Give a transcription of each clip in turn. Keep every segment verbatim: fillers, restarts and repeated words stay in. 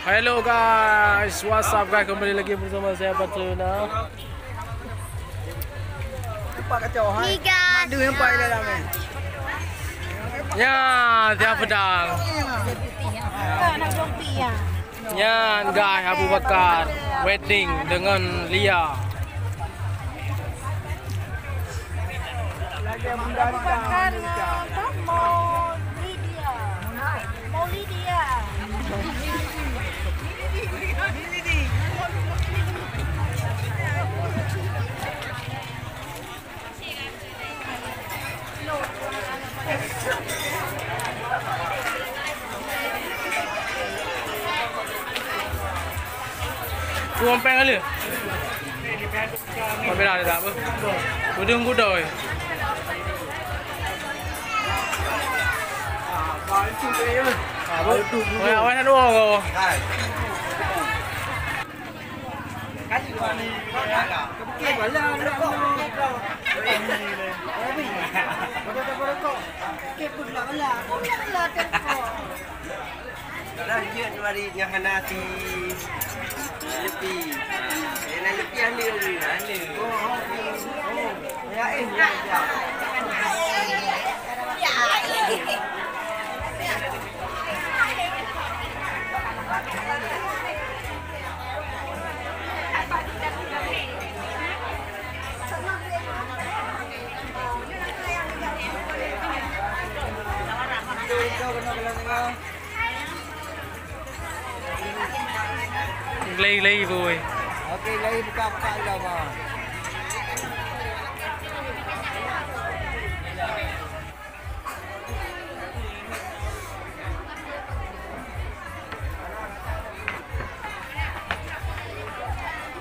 Hello guys, what's up guys? Kembali lagi bersama saya Patruna. Lupa kacau, hai. Hey guys. Ada yang pai dalam ni. Ya, siapa dah? Nyan guys, Abu Bakar wedding dengan Lia. Abu Bakar ngon Maulidia. Maulidia. Tuang peng ada. Kamera ada tak apa? Udung gudoi. Apa? Awak nak dua orang. Dah jeuet mari ngon hana si Lepi. Eh, na Lepi hana, hana. Ya, eh, ya, ya. Glei-glei bui. Oke, glei buka-buka dulu, Bang.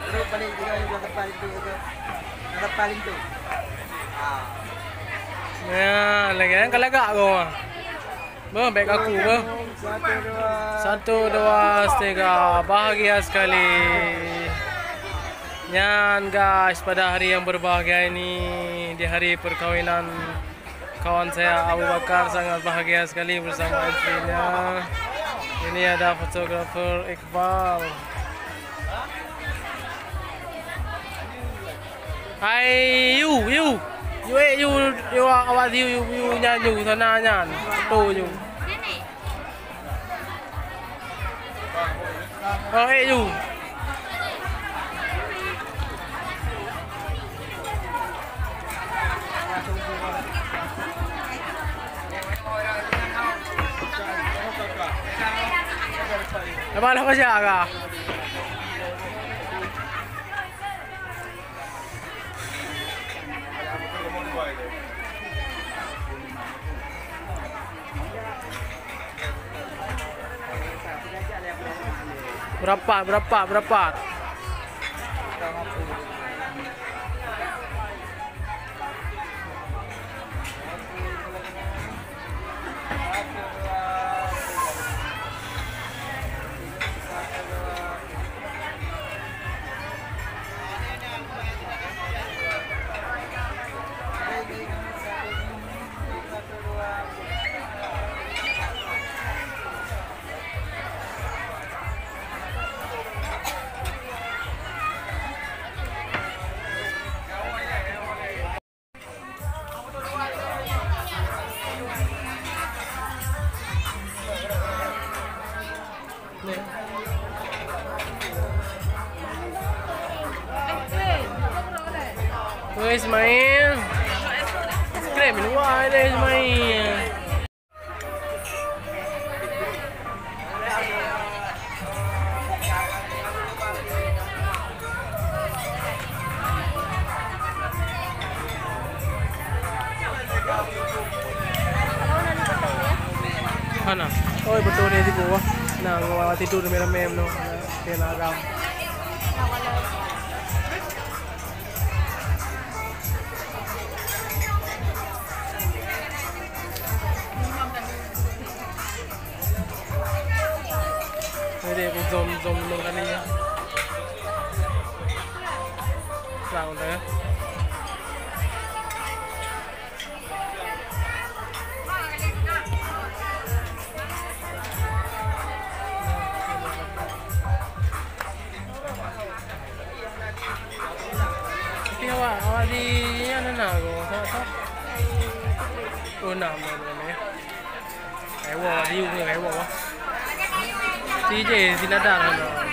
Lalu balik juga, juga depan itu, juga depan itu. Ah. Ya, lagi kan lagak kau. Beuh, baik aku, beuh. Satu, dua, tiga. Bahagia sekali. Nyan, guys, pada hari yang berbahagia ini, di hari perkahwinan kawan saya Abu Bakar, sangat bahagia sekali bersama istrinya. Ini ada fotografer Iqbal. Hai, yu, yu. Yu, eh, yu, yu, awak yu, yu, yu, nyan, yu, sana nyan. Tu, yu. Oh, eh, yu. Apa lah, apa siap kah? Berapa, berapa, berapa? Weh, Ismail. Scrap luar deh, Ismail. Hana. Oi, beutôi ni di bawah. Nah, ngawal tidur ramé-ramé meunoe. Dia nak agam. Jadi, aku zoom, zoom dulu kali ya. Sang dah ya. Awak di nyan na, na, go. Sa, sa. Oh, na, na, na, na. Kaiwo, di u ngai kaiwo. Si je, si nada, na, na.